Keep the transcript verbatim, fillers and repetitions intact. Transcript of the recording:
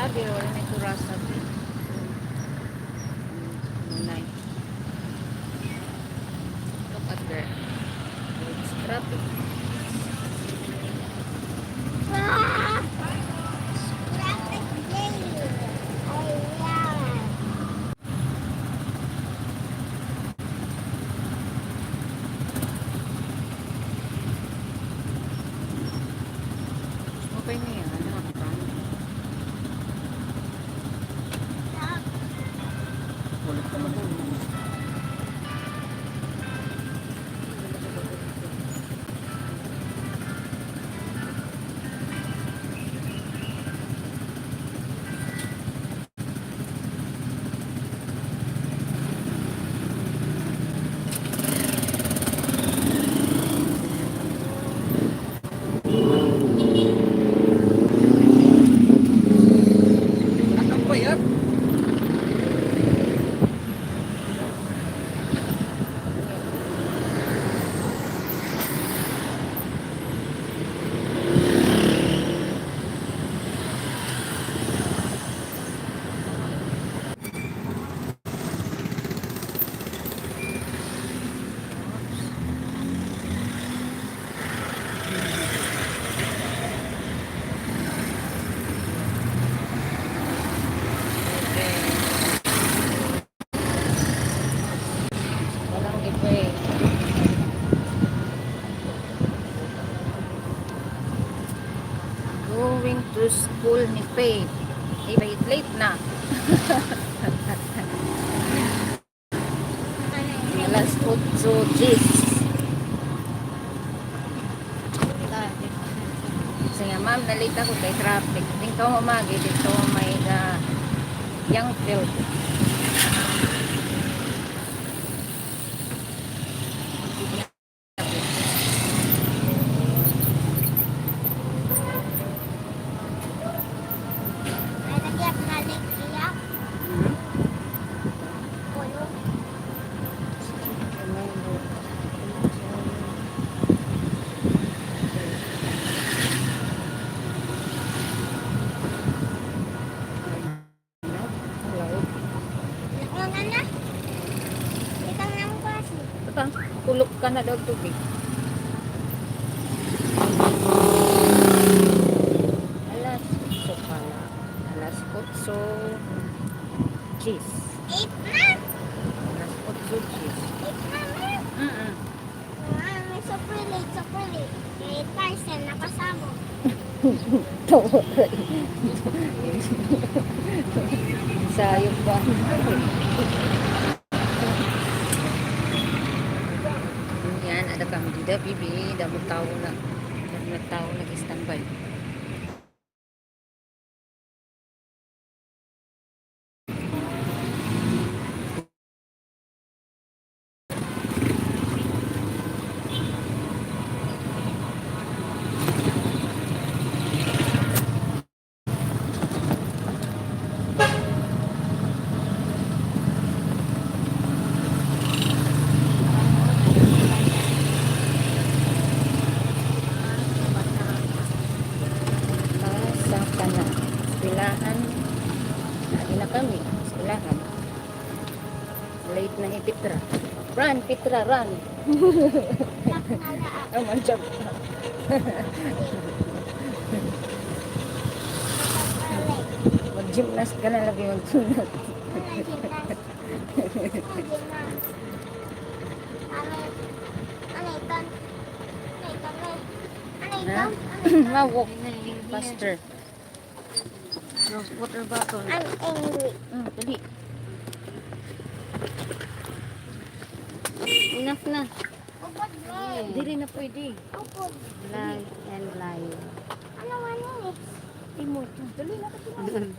Abi, wala na ito rasa, bi. Ngunay. Look at there. It's traffic. Ah! Traffic jam. Ayan. Gusto ko pa niya, ano, ang pangit. Kulit ka ba? Ano ba yan? Walang iba eh. Going to school ni Faith. Eh, late, late na. Alas otso diyes. Sige, ma'am, na-late ako kay traffic. Dito ako magi, dito may, ah, Young Phil. Hello. Ano na? Itang nang klase. Butang, kulop ka na daw tubig. Alas otso pala. Alas otso diyes. Eight na? Alas otso diyes. Eight na, ma'am. Mm-mm. Ah, may super late, super late. May parcel na pasabog. Tawa ka. Sayop ba? Yan, ada kami dida, bibi. Damo tawo na. Damo na tawo nag-standby. Sa kana, eskwelahan. Adi na kami, eskwelahan. Late na hi Petra. Run, Petra, run. Oh, manjab. Mag-gymnast ka na lagi, mag-gymnast. Na? Mawok. Faster. No, water bottle. I'm angry. Mm, dali. Enough na. Upod mo. Diri na pwede. Upod. Lie and lie. Ano man yun eh? Imo. Dali na, dali na.